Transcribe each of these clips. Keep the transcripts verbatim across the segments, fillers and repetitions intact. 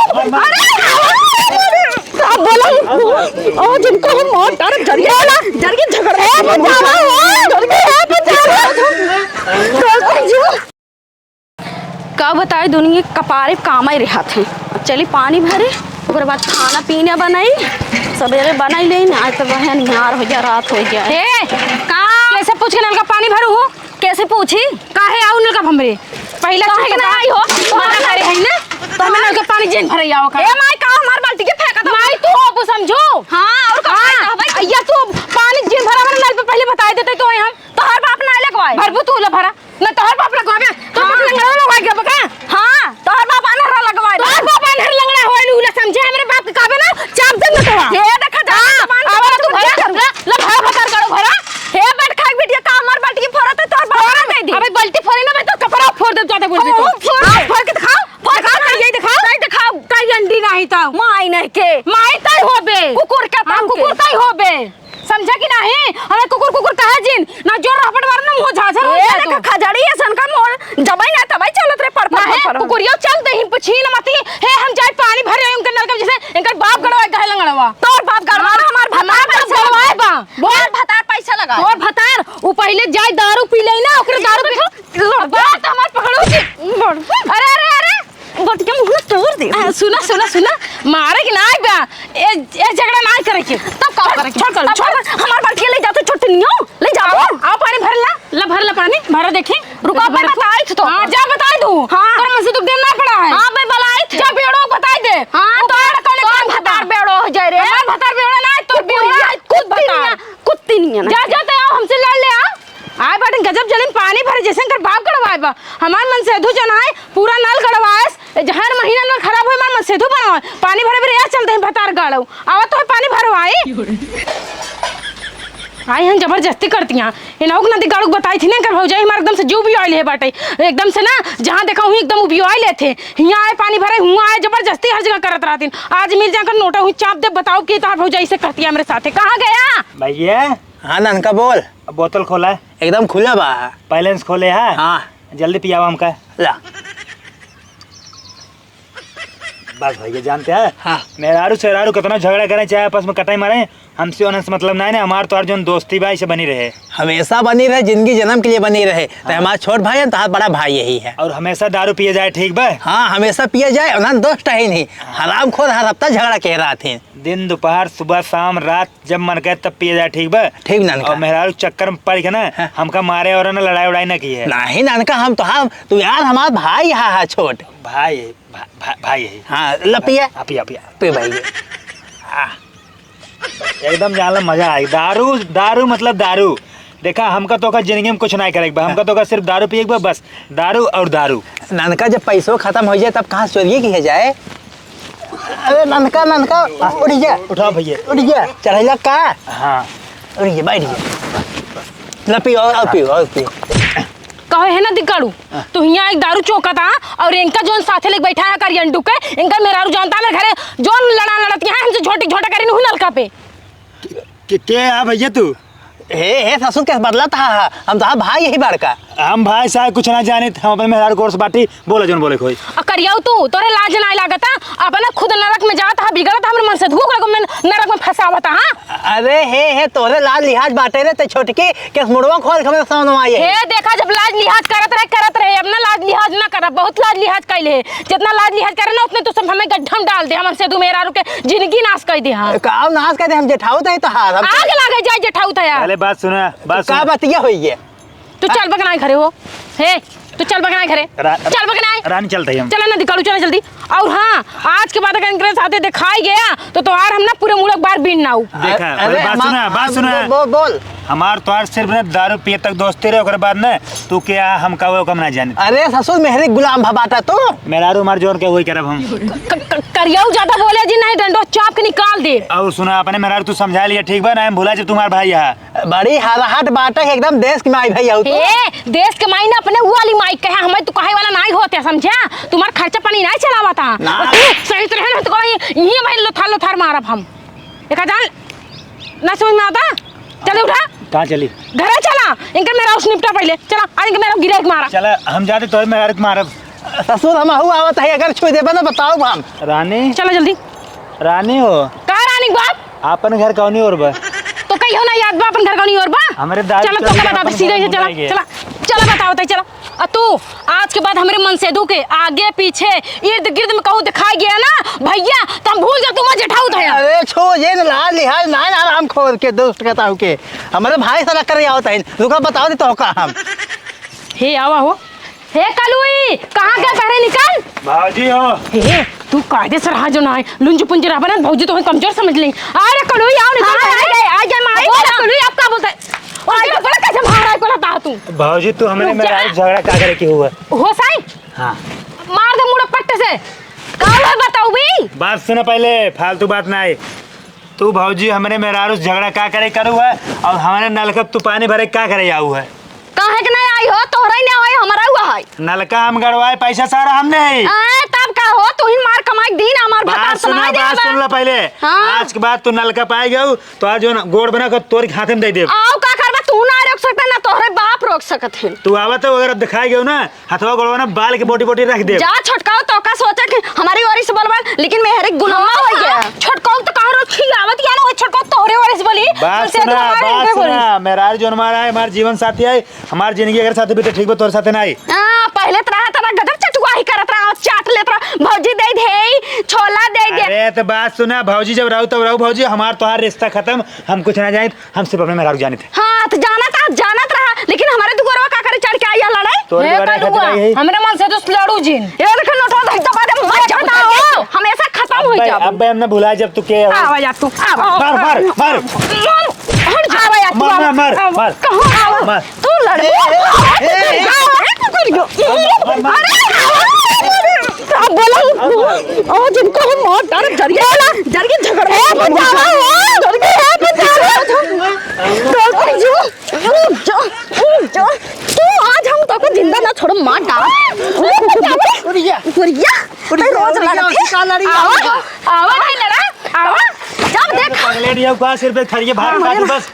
अरे, का बोला? ओ, जिनको हम मार डाले, जरिए, जरिए झगड़ा। ए, बचावा हो, जरिए, ए, बचावा। का बताई, दुनिया के कपारे कामे रहत है। अब चली पानी भरे, ओकरे बाद खाना पीना बनाई, सबेरे बनाई लेई ना, आज तो वह निहार हो जा, रात हो जा। ए, का? कैसे पूछ के नलका पानी भरू हो? कैसे पूछी? काहे आऊ नलका हमरे? पहिला काहे चीज के ना बता। आई हो? मना करे है ना? तो हमें नलका पानी जिन भरे आओ का? ए माई, का हमार बाल्टी के फेंका था? माई, तू हो, समझो। हाँ, और का हाँ, कहबे? या तू पानी जिन भरा हमारे नल पे पहले बताई देते तो हम। तोहर बाप ना लगवाए। भरबू तू ला भरा। ना तोहर बाप लगवावे, तोहर बाप हाँ। लंगड़ा लगवाए के बका? हाँ, तोहर बाप अनहरा लगवाए। तोहर बाप अनहर लंगड़ा होए लू, ला समझे हमरे बाप के कहबे ना, चाप दे ना तोहा। ये देखा जा, हाँ, जबान आवा चलावत तू भरा है। करू। ला, ला भरा भतार करू भरा। हे बैठ खाक बिटिया, का हमार बाल्टी फोड़ा तो तोहर बाप ना दे दी। अबे बाल्टी फोड़े ना, मैं तो कपड़ा फोड़ दे, ज्यादा बोल रही ओ, तू। फोड़ दे। हाँ, फोड़ के दिखाओ, फोड़ के दिखाओ, ये दिखाओ। नहीं दिखाओ, कई अंडी नहीं तो। माई नहीं के। माई तई होबे। कुकुर के हाँ, तंग के। कुकुर तई होबे। समझा कि नाही? हमें कुकुर कुकुर कहा जिन, ना जोर रहपट मारो ना मुंह झाझर हो ए, जाए देखा तो। खजड़ी ऐसन का मोर जबाई ना तबाई चलत रे पर पर ना है, पर पर। कुकुरिया चल दे ही पछीन मती। हे हम जाए पानी भरे उनके नलका में जैसे इनकर बाप गड़वा गए लंगड़वा। तोर बाप गड़वा ना हमार भतार हमार बाप पैसा गड़वाए बा। बोल। हमार भतार पैसा लगा। तोर भतार उ पहले जाए दारू पी ले ना ओकरे दारू पी। लड़ बात हमार पकड़ो जी। अरे, अरे, अरे। बटके मुंह तोड़ दे। आ, सुना, सुना, सुना। मारे के नाई बा। ए, ए झगड़ा नाई करे के। तब का करे के? छोड़, छोड़, तब छोड़। का? हमार बाल्टी ले जाते छोटनियो, ले जाओ। आओ, आओ पानी भर ला। ला भर ला पानी, भरा देखी। रुको, भर मैं तू। बताई तो। हाँ, जा बताई दू। हाँ। तोर मन से दुख देना पड़ा है। हाँ, मैं बुलाई थी। जा बेड़ो बताई दे। हाँ, वो तो बेड़ा कौन तोर काम भतार करता? बेड़ो हो जाए रे। हमार भतार बेड़ो ना, तोर बेड़ो कुत्ती ना, है, कुत्ती भतार। नहीं है, कुत्ती नहीं है ना। जा, जा, ते आओ, हमसे लड़ ले, आओ। आए बाटे गजब जलीन पानी भरे, जैसे इनकर बाप गड़वाए बा। हमार मनसेधु जनाए, पूरा नल गड़वाएस, ए, हर महीना नल खराब होए, हमार मनसेधु बनवाए। पानी भरे भरे आ चलते हैं भतार गाड़ो। आवा तो है पानी भरवाई। आई हैं जबरदस्ती करती हैं। इन्हों को नदी गाड़ू बताई थी ना, कर भौजाई हमार एकदम से जीव भी आइल है बाटे। एकदम से ना, जहाँ देखा वहीं एकदम उबियो आइल थे। हियाँ आए पानी भरे, हुआँ आए, जबरदस्ती हर जगह करत रहती। आज मिल जाकर नोटा हुई चाप दे, बताओ कि तार भौजाई से करती है मेरे साथे। कहाँ गया? भैया। हाँ ननका बोल। अब बोतल खोला है। एकदम खुला बा। बैलेंस खोले है। हाँ। जल्दी पियावा हमका। ला। बस भैया जानते हैं। हाँ। मेहरारू सेहरारू कितना झगड़ा करें चाहे आपस में कटाई मारे, हमसे उन्हें से मतलब नहीं ना, हमार तो अर्जुन दोस्ती भाई से बनी रहे। हमेशा बनी रहे, जिंदगी जन्म के लिए बनी रहे। तो हाँ। हमारा छोट भाई है तो हमारा बड़ा भाई यही है। और हमेशा दारू पिए जाए, ठीक बा? हाँ, हमेशा पिए जाए, उन्हें दोस्त है ही नहीं। हाँ। हरामखोर हर हफ्ता झगड़ा कह रहा थे। दिन दोपहर सुबह शाम रात जब मन करे तब पिए जाए, ठीक बा? ठीक ननका। और मेहरारू चक्कर में पड़ के ना, हाँ। हमका मारे और ना लड़ाई उड़ाई ना की है। नहीं ननका, हम तो, हम, तू यार हमार भाई हा, हा छोट। भाई है, भा-, भा-, भाई है। हाँ, ल पिया। आ, पिया, पिया। पी भाई। आ। एकदम जान ला मजा आई। दारू, दारू मतलब दारू। देखा, हमका तो का जिंदगी में कुछ नहीं करे के बा। हमका तो का सिर्फ दारू पिए के बा, बस। दारू और दारू। ननका जब पैसो खत्म हो जाए तब कहाँ से चोरिए की है जाए? अरे ननका, ननका, उठ जा। उठाओ भैया। उठ जा। चढ़ैला का? हाँ। उठ जा, बैठ जा। ला पियो, और, और पियो, और पियो। कहो है ना दिग्गाड़ू, हाँ। तू हियाँ एक दारू चौंकत आ और इनका जोन साथे लेके बैठा है करियंडू के, इनका मेहरारू जानता मेरे घरे जोन लड़ा लड़ती है हमसे झोटी झोटा करी नहीं नलका पे। के, के आ भैया तू? हे, हे ससुर के बदला था, हम तो भाई यही बड़का। हम भाई साहब कुछ ना जानित, हम अपने मेहरारू कोर्स बाटी, बोला जोन बोले कोई। आ करियाऊ तू, तोरे लाज नाई लागता? अपने खुद नरक में जात हा, बिगड़त हा, हमरे मनसेधुओ को में नरक में फंसावत हा। अरे हे, हे, तोरे लाज लिहाज बाटे रे, ते छोटकी के मुड़वा खोल के हमरे सामने आई है। हे देखा, जब लाज लिहाज करत रहे, करत रहे, अब ना लाज लिहाज ना करा, बहुत लाज लिहाज कैले है। जितना लाज लिहाज करे ना, उतने तू सब हमें गड्ढा में डाल दे, हमर सेधु मेहरारू के जिंदगी नाश कर दे, हाँ। का नाश कर दे, हम जेठाऊ तो है तो हार, हम आग लागे जाए जेठाऊ तो यार। पहले बात सुना, बात का सुना। बतिया होई है? तू चल बगनाई घरे हो। हे, तू चल बगनाई घरे। रा-, चल बगनाई। रानी चलते ही हम। चला ना दिकालू, चला जल्दी। और हाँ, आज के बाद अगर इनके साथे दिखाई गया, तो तोहार हम ना पूरे मुलक बार बीन ना आऊ। देखा, अरे, बात हमार-, सुना, बात सुना। बो-, बो-, बोल। हमार तोहार सिर्फ ना दारू पिए तक दोस्ती रहे, ओकर बाद ना तू क्या हम का वो कम ना जाने। अरे ससुर, मेहरी गुलाम भा बाटा तू। मेहरारू हमार जोन के वही करब हम। क-, क-, करियाऊ ज्यादा बोले जी, नहीं डंडो चाप के निकाल दे। और सुना, अपने मेहरारू तू समझा लिया, ठीक बा ना, हम भुला जब तुम्हार भाई है। बड़ी हराहट बाटे, एकदम देश के माई भैया हो तू। ए, देश के माई ना, अपने उ वाली माई कहे, हमें तू कहे वाला नाई होते, समझा? तुम्हार खर्चा पानी नाई चलावा था। ना। तू सही से रहे ना, तो कहीं यहीं भाई लोथार लोथार मारब हम। एक जान ना समझ में आता। चल उठा। कहाँ चली? घरे चला। इनके मेहरारू से निपटा पहले। चला, आ इनके मेहरारू गिरा के मारा। चला, हम जाते तो मेहरारू के मारब। ससुर, हमहू आवत है, अगर छुई देबा ना, बताउब हम। रानी। चला जल्दी। रानी हो। का रानी के बाप? आपन घर कौनी ओर बा? तो कहियो ना याद बा आपन घर कौनी ओर बा? हमरे दादी चला, चल तो के बता दे, आपन सीधे घर से चला, घुमाई गए। चला, चला बताओ तई, चला। आ तू आज के बाद हमरे मनसेदू के आगे पीछे इर्द गिर्द में कहूँ दिखाई गया ना भैया, तो हम भूल जा तू हमार जेठाऊ था। अरे छो, ये न लाज लिहाज ना, ना, हम खोर के दोस्त कहता हूँ के। हमरे भाई से ना कर आवत है, रुका बताओ दे तो का हम। हे आवा हो, हे कलुई, कहाँ गए? बहरे निकल। भाजी हो। हे, तू कायदे से रहा जो ना है, लुंज पुंज रहा बना, भौजी तो कमजोर समझ ले। अरे कलुई, आओ निकल हाँ, बहरे। आ गए, आ गए, माई। बोल ना। कलुई, आप का बोलता है? और तेरा बड़ा कैसे मार रहा है, कोला ता तू? भाजी, तू हमरे रुक जा। मेहरारू झगड़ा का करे की हुआ? हो साई? हाँ। मार दे मुड़ा पट्ट से। का हुआ बताओ भी? बात सुना पहले, फालतू बात ना है। तू भौजी हमरे मेहरारू से झगड़ा का करे करू है और हमरे नलका तू पानी भरे का करे आऊ है? काहे के नहीं आई हो, तोहरा ही नहीं आई, हमारा हुआ है। नलका हम गड़वाए, पैसा सारा हमने है। आ, तब का हो, तू ही मार कमाई दिन हमार बात भतार सुना, सुनाई दे बात बा। सुन ला पहले। हाँ। आज के बाद तू नलका पाए गऊ तो आज जो ना गोड़ बना के तोर के हाथे में दे देब। आओ का करबा, तू ना रोक सकता ना तोहरे बाप रोक सकत है। तू आवत हो अगर अब दिखाई गऊ ना हथवा गोड़वा ना बाल के बोटी बोटी रख देब। जा छोटकाओ, तो का सोचा कि हमारी ओरी से बोलबा, लेकिन मेहरे गुलामा हो गया। छोटकाओ तो कहाँ रोज खियावत या ना हो, छोटकाओ तोहरे ओरी से बोली। बात बोलते सुना, तो हमारे बात उनके बोली। सुना, मेहरारू जोन हमारा है, हमार जीवन साथी है, हमार जिंदगी अगर साथे बीते ठीक बा, तोहरे साथे नहीं। हाँ, पहले तो रहा तना गजब चटुआही करत रहा, चाट लेत रहा, भौजी दे दे, छोला दे दे। अरे तो बात सुना, भौजी जब रहू तब रहू भौजी, हमार तोहार रिश्ता खत्म, हम कुछ ना जानित, हम सिर्फ अपने मेहरारू जानित है। हाँ, तो जानत रहा, जानत रहा, लेकिन हमारे दुगरवा का करे चढ़ के आइया लड़ाई? तोरे हे दुआरे कलुआ, खतरा यही। हमरे मन से तो लड़ू जिन। ये देखो नोटवा धर दबा दे, मत जाओ, बताओ। हमेशा खत्म हो अब्बे, जाओ। अब्बे हमने भुलाए जब तू के हो। आवा जा तू, आवा। मार, मार, मार। मार, हट जा। आवा जा तू, मार, आवा। मार, मार, आवा। मार। कहाँ आवा? मार। तू लड़। ए, ए, ए, ए, ए। मार, मार, मार। अरे, अरे, अरे, अरे, का बोला? ओ, जिनको हम मार डाल, जरिए, जरिए झगड़ा। ए, बचावा, ए, जरिए, ए, बचावा। तो कर जो, जो, जो, जो। तू आज हम तो को जिंदा ना छोड़, मार डाल। ए, बचावा। उड़िया। उड़िया। उड़िया, रोज उड़िया, लड़ती। शिकार लड़ी। आवा, आवा, नहीं लड़ा, आवा। जब देख। पगले दिया, का सिर पे खड़ी है, भारी हाँ, काजू हाँ। बस।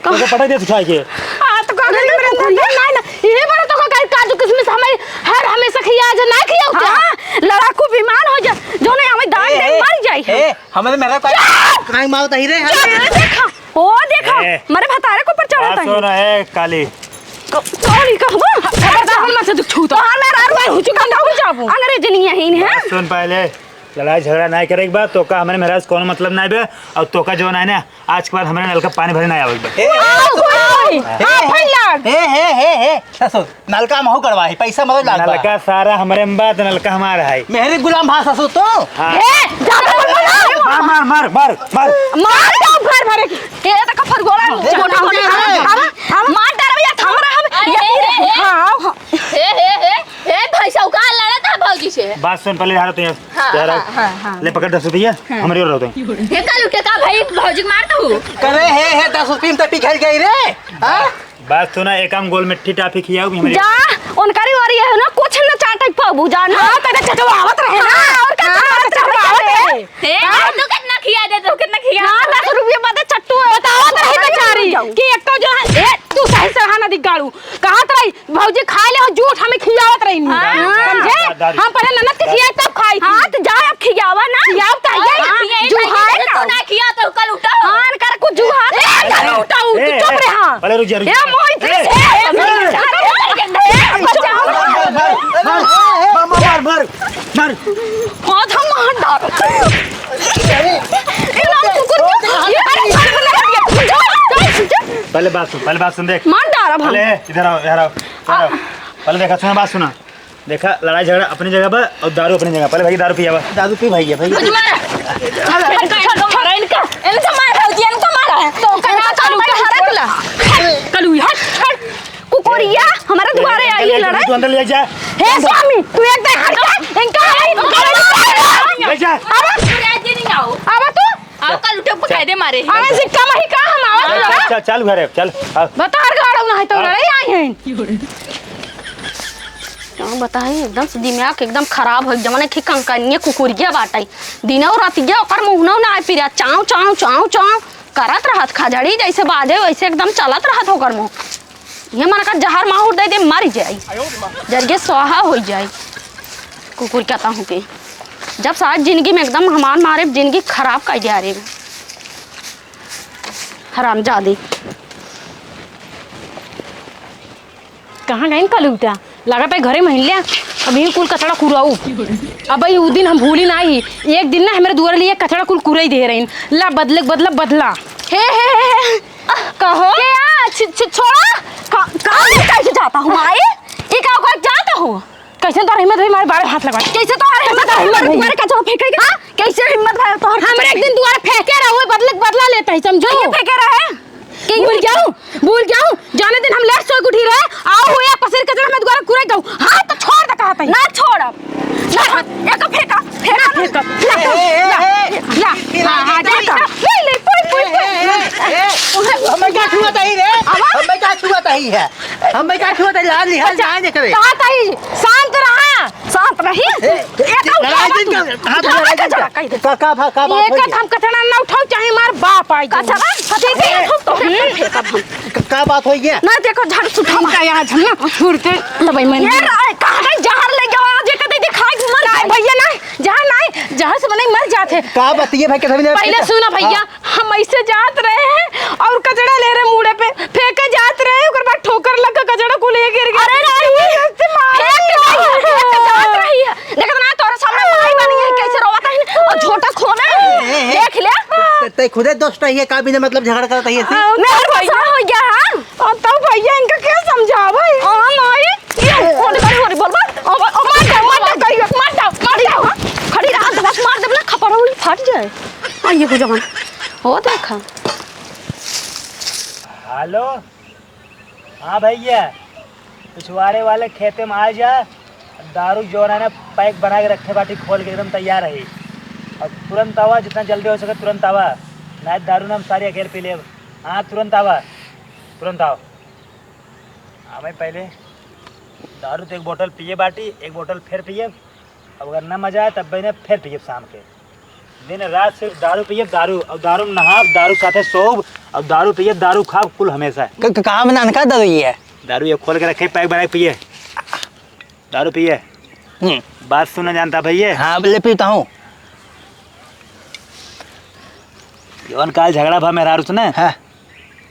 कहाँ? तोके पटक दे उठा के। हाँ, तो का करे मेरे अंदर नहीं, नहीं, नहीं। ये बड़ा तो का काजू किशमिश हमें हर हमेशा खिया जा, ना खिया उठा। हाँ, लड़ाकू विमान हो जा, जो नहीं हमें दान ए, दे ए, मर जाई हम। ए, हमें तो मेरा का-, चुप! काहे मारत ही रे? चुप, देखा, ओ देखा, ए, मेरे भतारे को ऊपर चढ़त बात ही। सुन, ए, काली। क-, काली कहबो? खबरदार, मत से दुख छूता। तोहार मेहरारू है, हुचुक अंडा हो जाबू। अंग्रेज नहीं है, इन्हें। बात सुन पहले। लड़ाई झगड़ा नाहीं करे के बा, तोका हमरे मेहरारू से कौनो मतलब नाहीं बे, और तोका जो नाहीं ना, आज के बाद हमरे नलका पानी भरे नाहीं आवे के बा। ए, आओ, आओ, ए, आप भाई लाग। ए, हे, हे, हे, ससुर, नलका महू गड़वा है, पैसा मदद लाग बा। नलका सारा हमरे में बा, त नलका हमार है। मेहरी गुलाम भा ससुर तू। हाँ। ए, ज्यादा बोल बोलो। मार, मार, मार, मार, मार। मार दो भर भरे की। ए, तक फरगोला ए, छोटा ए, होने ए, का। ए। अब, अब मार डाल भैया, थम रहा हम। अरे, ये ए, ए, ए। हाँ, हाँ। हे, हे, हे, हे, भैंसा का लड़ा था भौजी से। बात सुन, पहले यहाँ तो यहाँ, हाँ, यहाँ हाँ, रहो। हाँ, हाँ। ले पकड़ दस रुपया, हाँ। हमरे ओर रहो तो। ये का लुटे का भाई, भौजी के मार दू। करे हे, हे, दस रुपया में तो पिघल गई रे। हाँ? बात सुना, एक आम गोल मिट्टी टाफी खियाओ भी हमरे जा, ओर। उनकरी ओरी है ना, कुछ न चाटे पाबू जान। हाँ, तेरे चटवावत रहे ना। हाँ, और का हाँ, चटवावत रहे? चटवावत रहे। हे, हाँ? तू कितना खिया दे, तू कितना खिया? हाँ, दस रुपया बदे चट्टू है। बतावत रहे बेचारी कि एक तो जो है, ए, तू सही से रहा ना दिगाड़ू। कहत रही, "भौजी खाए ले हो जूठ, हमें खियावत रही नहीं।" हाँ। समझे? दारू। हम पहले ननद के खियाए तब खाई थी। हाँ, तो जाओ अब खियावा ना। खियाओ तो है, हाँ, खियाई जुहाए खाई तो। ना खिया तो कल उठा। हाँ, कर कुछ जुहा। ए, कल उठाऊ, तू ए, चुप ए, रहा। पहले रुक जा, रुक ए, जा। मोहित, ए, ए, ए, ए, ए, ए, बचाओ। मार, मार, मार, मार, मार। आज हम मार डाल। ए, ना, कुकुर, ये, अरे, मार, मार, मार, मार। पहले बात सुन, पहले बात सुन, देख। मार डाल अब हम। पहले इधर आओ, इधर आओ, इधर आओ। पहले देखा, सुना, बात सुना। देखा, लड़ाई झगड़ा अपनी जगह पर और दारू अपनी जगह। पहले भाई दारू पियावा। दारू पी भैया, भैया। मुझे मारा। इनका, इनका मारा भौजी, इनका मारा है। तो कना चालू का हरक ला। कलू, हट, हट। कुकुरिया, हमारे दुआरे आई है लड़ाई। तू अंदर ले जा। हे स्वामी, तू एक दे हट जा। इनका, इनका ले जा। आवा। आवा तू। आओ, कल उठे पकाए दे मारे। अरे सिक्का मही का हम आवत हाँ, लड़ा। चल, चल, चल घरे, चल, आओ। बता हर गाड़ो ना है तो आओ। लड़ाई आई हैं। का बताई, एकदम से दिमाग एकदम खराब हो, जमने की कंकनिया कुकुरिया बाटई। दिनौ रातिया ओकर मुहनौ ना आए पिरा, चाव, चाव, चाव, चाव करत रहत खजड़ी जैसे बाजे वैसे एकदम चलत रहत ओकर मुंह। ये मन का जहर माहुर दे दे, मर जाई, जरिए स्वाहा हो जाई। कुकुर कहता हूँ कि जब से आज जिंदगी में एकदम हमार मारे, जिंदगी खराब कर दिया रे हरामजादी। कहाँ गइन कलूटा? लागत है घरे में हिल्ल्या। अब यही कुल कचड़ा कुराऊ। अब भाई उ दिन हम भूली नाही। एक दिन ना हमरे दुआरे लिए कचड़ा कुल कुराई दे रही। ला बदले के बदला बदला। हे, हे, हे, हे। कहो। के आ? छ-, छ-, छोड़ा। का, का? अरे, कैसे जाता हूँ माई? ये का, का जाता हूँ? कैसे तोर हिम्मत भई हमारे बारे में हाथ लगवा? कैसे तोर हिम्मत कैसे तोर हिम्मत भई? तुम्हारे कचरा फेंके के? हाँ? कैसे हिम्मत भई तोर? हमरे एक दिन दुआरे फेंके रहो, बदले के बदला लेता ही, समझो? कैसे फेंके रहे? कि भूल जाऊं, भूल जाऊं, जाने दिन हम लेट सोई उठी रहे, आओ हुए पसरी कचरा में दुआरे कुराई दऊं। हाँ, तो छोड़ दे, कहत ही। ना छोड़ब। ना, एको फेंका, फेंका, फेंका। ला, ए, ए, ला, ए, ला, ए, ला। हाँ, हाँ, जा, जा। ले, ले, पुई, पुई, पुई। ए, ए, ए, हमें का छुआ तही रे? आवा। हमें का छुआ तही है? हमें का छुआ तही? लाल लिहाज अच्छा, ना देखे। कहत ही, शांत रहा। शांत रही। ए, ए, एक आउ लड़ाई का दिन बात का, हुई? हाँ, तो लड़ाई दिन का। कह दे। का, का, का, का बात एक होई? हम कचड़ा ना उठाओ, चाहे हमार बाप आई जाए। कचड़ा? ठीक है, ए, हम तो फेंकब हम। क-, का बात होई है? ना देखो, झाड़ू से उठाओ। इनका यहाँ झमना फुरते तबई मन ये में। रा-, कहाँ गई जहर ले गवा? आज एक दे दे खाए घूमर नहीं, जाए। भैया, नहीं, जहर नहीं, जहर से बने मर जाते। का बतिये भाई, कैसे भी नहीं पहले सुना भैया, हाँ। हम ऐसे जात रहे हैं और कचड़ा ले रहे मूड़े पे, फेंके जात रहे, ओकर बाद ठोकर लग के कचड़ा कुल ये गिर गया। अरे रानी, फेंक रही है, फेंक जात रही है। देखत ना, तोरे सामने माई बनी है, कैसे रोवत है और झोटा खोले। ए, ए, ए। देख ले। ते, ते खुदे दोस्त है, ये का बिना मतलब झगड़ा करत है, ऐसे? हाँ, मेरे को भैया। पसंद हो गया, हाँ। और तो भैया इनका क्या समझावे? हाँ, माई। ये, और बड़ी, बड़ी बोल, बोल। ओ, ओ, मार दे, मार दे, करियो, मार दे, मार दे, हाँ। खड़ी रहा, दबस मार दे, बोला, खपड़ा उड़ी फट जाए। आ, ये हो जवान। ओ, देखा। हेलो, हाँ भैया, पिछवाड़े वाले खेते में आ जा, दारू जौन है ना, पैक बना के रखे बाटी, खोल के एकदम तैयार है। और तुरंत आवा, जितना जल्दी हो सके तुरंत आवा, नहीं दारू ना हम सारी अकेले पी लेब। हाँ, तुरंत आवा, तुरंत आओ। हमें पहले दारू तो एक बोतल पिए बाटी, एक बोतल फिर पिए, अब अगर ना मजा आए तब बने फिर पिए शाम के। दिन रात सिर्फ दारू पिए, दारू, और दारू में नहाब, दारू साथे सोब, और दारू पिए, दारू खाब, कुल हमेशा। क-, क-, कहाँ में नानका दारू ये है? दारू ये खोल के रखे, पैक बना के पिए, दारू पिए। हम्म। बात सुना जानता भैया? हाँ, ले पीता हूँ। जौन काल झगड़ा भा मेहरारू से ना, हाँ।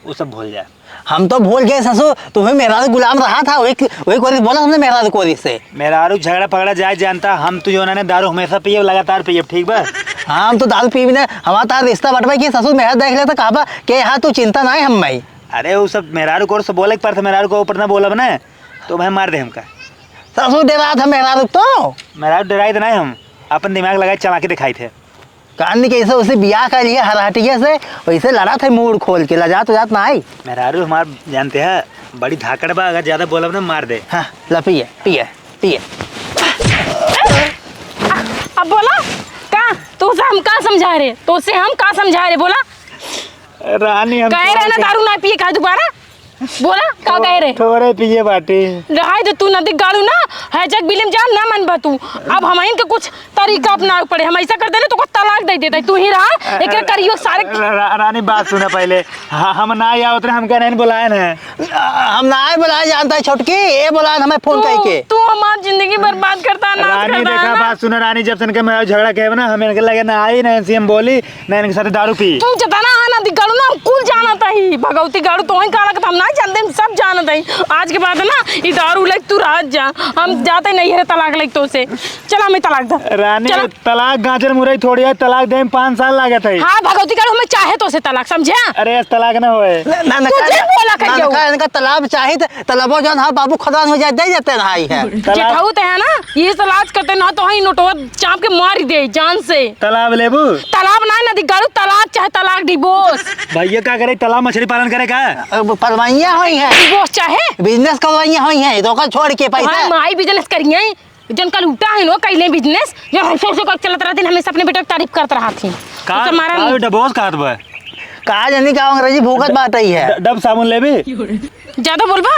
उ सब भूल जा। हम तो भूल गए ससुर, तुम्हें मेहरारू गुलाम रहा था, वही, वही कोरी बोला हमने मेहरारू कोरी से। मेहरारू झगड़ा पगड़ा जाए जानता, हम तू जौन है ना दारू हमेशा पिए, लगातार पिए, ठीक बा? हाँ, हम तो दारू पीबी ना, हमारा तार रिश्ता बटवा के ससुर मेहरारू देख लेता, कहबा के हाँ तू चिंता ना है हम भाई। अरे उ सब मेहरारू कोर से बोले के पड़ता, मेहरारू को ऊपर ना बोलब ना, तो भाई मार दे हमका। ससुर डरात है मेहरारू तो। मेहरारू डराई तो नहीं हम, अपन दिमाग लगाए चला के दिखाई थे। कान के ऐसे उसे बियाह कर लिया हराटिया से, वैसे लड़ा थे मूड़ खोल के, लजात उजात ना आई। मेहरारू हमार जानते हैं, बड़ी धाकड़ बा, अगर ज्यादा बोलब ना मार दे। हाँ, ला पिए, पिए, पिए। अब बोला, का? तोसे हम का समझा रहे? तोसे हम का समझा रहे? बोला। रानी, हम कहे रहे ना थोड़ा दारू ना पिए, का दोबारा? बोला, का कहे रे? थोड़े पिए बाटी। रहाई दे तू, नदी गाड़ू ना, है जग बिलिम जान ना मन बा तू। अब हम इनके कुछ तरीका अपनावे पड़े, हम ऐसा कर देले तो को तलाक दे देते, तू ही रहा, एक करियो सारे। रा-, रा-, रानी बात सुना पहले, ह-, हम ना आवत रहे, हमका नहीं बुलाए न। हम ना आए बुलाए जानता है छोटकी, ये बुलाए हमें फोन तू, करके। तू हमार जिंदगी बर्बाद करता है, नाश रानी करता है देखा ना। बात सुना रानी, जब से इनके मैं झगड़ा कहे ना, हम इनके लगे ना आई, ना इनसे हम बोली, ना इनके साथ दारू पी। तू जतना है ना, दिगाड़ू ना, हम कुल जानत ही। भगवती गाड़ू, तोही काला के हम ना जानते, हम सब जानत ही। आज के बाद ना, ई दारू लेके तू रात जा, हम जाते नहीं है तलाक लेके तोसे। चला, हमें तलाक दे। रानी, चला। तलाक गाजर मुरई थोड़ी है, तलाक दे में पाँच साल लागत है। हाँ, भगवती गाड़ू, हमें चाहे तोसे तलाक, समझे? अरे, तलाक ना होए। ना, ना, कुछ ना, नहीं बोला ना, करियो। ना, इनका तलाक चाहे तो तलाबो जौन, हाँ, बाबू खदान हो जाए, दे देते ना, आई है। तलाक जेठाऊ ते है ना, ये तलाक करते ना, तो ही नोटवा चाप के मार दे जान से। तालाब लेबू? तालाब ना, नदी गाड़ू, तलाक चाहे तलाक, divorce। भैया का करे, तालाब मछली पालन करे का? अब पलवाइयाँ होई हैं। Divorce चाहे? Business करवाइयाँ होई हैं, तो ओकर छोड़ के पैसा। हाँ, माई business करिए, जन कल उठा है नो, कैले business, जो हम सौ सौ का चलत रहते हैं, हमेशा अपने बेटे की तारीफ करत रहत ही। का, उसे मारा का नहीं। Divorce कहत बा? का जानी का अंग्रेजी भूकत बात आई है। ड-, डब साबुन लेबी? ज्यादा बोलबा?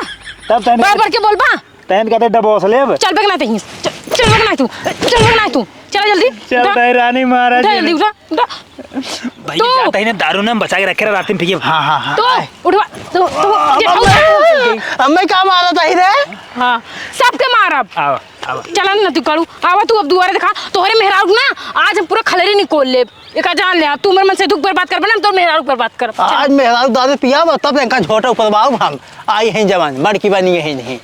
तब तैन बार बार के बोलबा? तैन कहते divorce लेब। चल बे ना तहीं। चल, चल बे ना तू। चल बे ना तू। चला जल्दी। चल उठा। भाई रानी महाराज उठा जी। जल्दी, उठा, उठा। भैया, तो जाता ही ना, दारू ना हम बचा के रखे रहे, रात में पिए। हाँ, हाँ, हाँ, तो आए। उठवा, तो, तो, अब, अब, अब मैं का मारत ही रे? हाँ, सबके मारब। आओ, आओ। चला ना तू कालू, आवा तू अब दुआरे देखा, तोहरे मेहरारू ना, आज हम पूरा खलरी निकोल लेब। एका जान ले, तू मेरे मन से दुख बर्बाद करबे ना, हम तोर मेहरारू बर्बाद करब। आज मेहरारू दारू पियाब, तब इनका झोटा ऊपर बाउब हम। आई हैं जवान, बड़की बनी है नहीं।